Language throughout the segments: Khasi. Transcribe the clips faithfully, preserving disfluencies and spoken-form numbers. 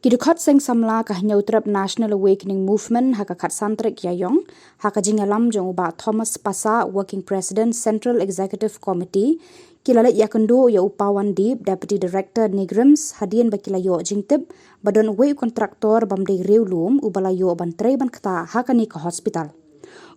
Ki dkhot seng samla ka Hynñiewtrep National Awakening Movement ha ka khatsan tarik Ïaiong, ha ka jingïalam jong u Bah Thomas Passah, Working President, Central Executive Committee, ki la leit ïakynduh ïa u Pawan Deep, Deputy Director NEIGRIHMS, hadien ba ki la ïoh jingtip ba don uwei u kontraktor bym dei riewlum uba la ïoh ban trei ban ktah ha kane ka hospital.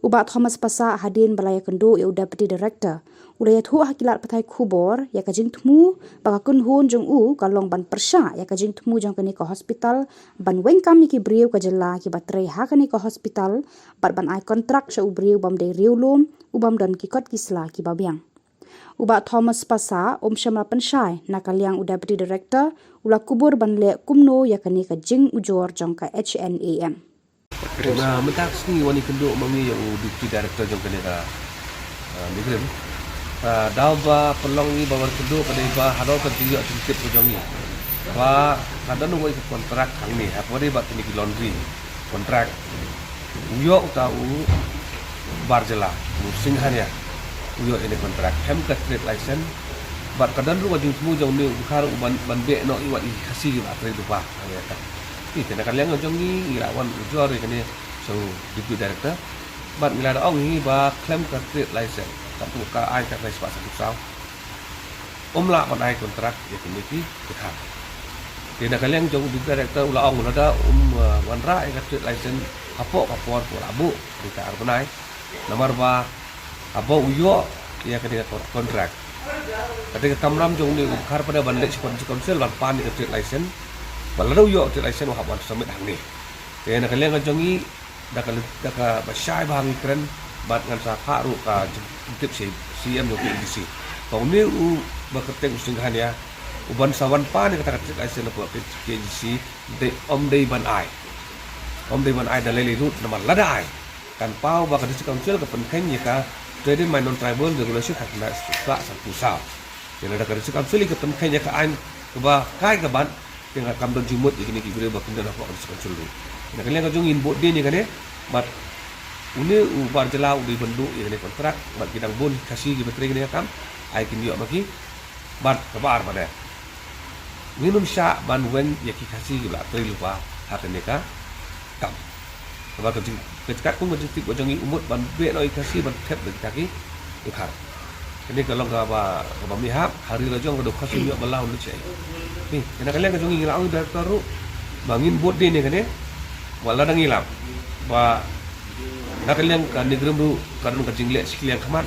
U Bah Thomas Passah, hadien ba la ïakynduh ïa u Deputy Director, u la ïathuh ha ki lad pathai khubor ïa ka jingthmu ba ka kynhun jong u ka long ban pyrshah ïa ka jingthmu jong kane ka hospital ban weng kam ïa ki briew ka jylla kiba trei ha kane ka hospital, bad ban ai kontrak sha u briew bym dei riewlum, u bym don ki kot ki sla kiba biang. U Bah Thomas Passah um shym la pynshai na ka liang u Deputy Director u la kubur ban leh kumno ïa kane ka jingujor jong ka H N A M. Na mynta ka sngi wan ïakynduh ma ngi ïa u Deputy Director jong kane ka, ah, NEIGRIHMS. Ka daw ba pynlong ngi ba wan kynduh ka dei ba halor ka jingïoh jingtip ka jong ngi ba ka don uwei ka kontrak hangne ha kaba dei ba kine ki laundry kontrak. U ïoh uta u bar jylla, u Singhania, u ïoh ïa kane ka kontrak, hem ka trade license. Bad ka don ruh ka jingthmu jong une u dkhar u ban, ban beh noh ïa wat ïa ki Khasi kiba trei lypa. Ïa ka, ïa kane ka liang jong ngi, ngi la wan ujor ïa kane sha u Deputy Director. Bad ngi la da ong hi ba khlem ka trade license, katkum ka aiñ ka khyndai spah sanphew saw, um lah ban ai kontrak ïa kine ki dkhar. Te na ka liang jong u Deputy Director u la ong lada um, uh, wanrah ïa ka trade license hapoh ka por ba la buh, ka dei ka ar bnai. Namar ba haba u ïoh ïa kane ka kontrak, ka dei ka kamram jong une u dkhar pat ban leit sha District Council ban pan ïa ka trade license. Bad lada u ïoh trade license u hap ban submit hangne. Te na ka liang ka jong ngi, da ka, da kaba shai bha ngi kren, bad ngan sa phah ruh ka jingtip sha C E M jong K H A D C ba une uba kyrteng u Singhania u ban sa wan pan ïa kata ka trade license hapoh K H A D C, dei, um dei ban ai. Um dei ban ai da lei lei ruh, namar lada ai, kan paw ba ka District Council ka pynkheiñ ïa ka Trading by Non-Tribal Regulation ha ka khyndai spah sanphew saw. Te lada ka District Council ka pynkheiñ ïa ka aiñ kaba kai ka ban, te nga kam don jingmut ïa kine ki briew ba kin don hapoh ka District Council ruh. Na ka liang ka jong ngi ngin bud dien ïa kane, bad une u bar jylla u dei ban duh ïa kane ka kontrak, bad ki dang bun Khasi kiba trei kane ka kam, ai kin ïoh ma ki, bad kaba ar pat de, ngin ym shah ban weng ïa ki Khasi kiba la trei lypa ha kane ka kam. Kaba ka jing, ka jingkat kum ka jingtip ka jong ngi u mut ban beh noh ïa ki Khasi ban thep da kita ki dkhar. Kane ka long kaba, kaba mihap, ha ri la jong ka dei u Khasi mih ba la un leit shaei. Ni, kane ka liang ka jong ngi ngi la ong da ka ruh ba ngin bud dien ïa kane, wat lada ngi lap ba na ka liang ka NEIGRIHMS ruh ka don ka jingleh shi liang khmat,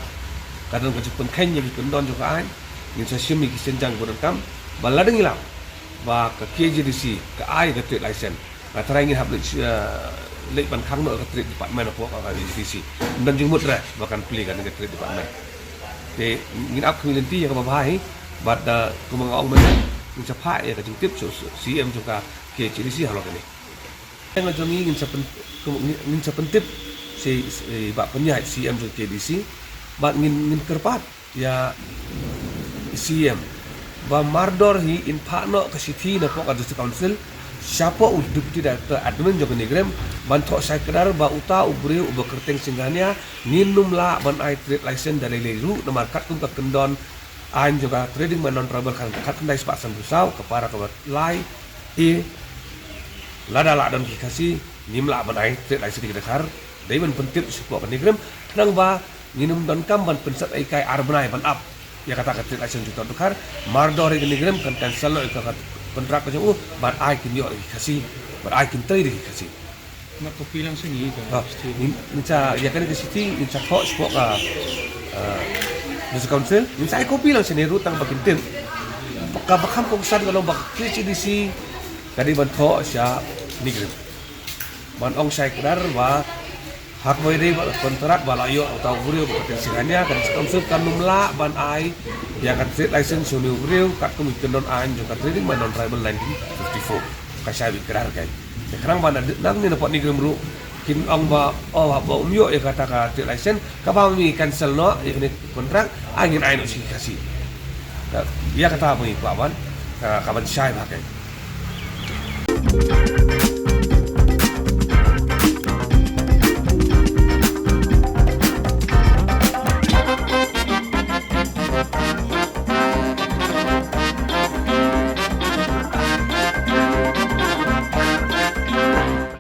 ka don ka jingpynkheiñ ïa ki kyndon jong ka aiñ. Ngin sa shim ïa ki sienjang ba donkam, ba lada ngi lap ba ka K H A D C ka ai ka trade license, nga tharai ngin hap leit, eh, leit ban khang noh ka Trade Department hapoh ka K H A D C. Ym don jingmut re ba kan plie kane ka Trade Department. Te ngin ap khmih lynti ïa kaba bha hi, bad, eh, kumba nga ong mynne, ngin sa phah ïa ka jingtip sha u C E M jong ka K H A D C halor kane. Nga jong ngi ngin sa pyn, ngin sa pyntip sha, eh, Bah Pynïaid, C E M jong ka K H A D C, bad ngin, ngin kyrpad ïa C E M ba mardor hi in phah noh ka shithi napoh ka District Council shapoh u Deputy Director Admin jong ka NEIGRIHMS ban thoh shai kdar ba uta u briew uba kyrteng Singhania ngin ym lah ban ai trade license da lei lei ruh, namar katkum ka kyndon aiñ jong ka Trading by Non-Tribal khatkhyndai spah sanphew saw, ka para kaba lai A, lada lah don ki Khasi ngim lah ban ai trade license ïa ki dkhar. Dei ban pyntip shapoh ka NEIGRIHMS, khnang ba ngin ym donkam ban pynsep ei kai ar bnai ban ap ïa kata ka trade license jong uta u dkhar. Mardor hi ka NEIGRIHMS kan cancel noh ïa ka kontrak ka jong u, bad ai kin ïoh da ki Khasi, bad ai kin trei da ki Khasi. Nga copy lang shane ka, ah, shithi. Ngin, ngin sa, ïa kane ka shithi ngin sa thoh shapoh ka, ah, District Council, ngin sa ai copy lang shane ruh tang ba kin tip. Kaba kham kongsan ka long ba ka K H A D C ka dei ban thoh sha NEIGRIHMS ban ong shai kdar ba ha kaba ïadei bad ka kontrak ba la ïoh uta u briew ba ka Singhania, ka District Council kan ym lah ban ai ïa ka trade license sha une u briew katkum ki kyndon aiñ jong ka Trading by Non-Tribal nineteen fifty-four. Ka shai beit kdar kai. Te khnang ba na, nangne napoh NEIGRIHMS ruh kin ong ba, oh, haba um ïoh ïa kata ka trade license, kaba ma ngi cancel noh ïa kane ka kontrak, ai ngin ai noh sha ki Khasi. Ïa kata ba ngi kwah ban, ka, kaban shai bha kai.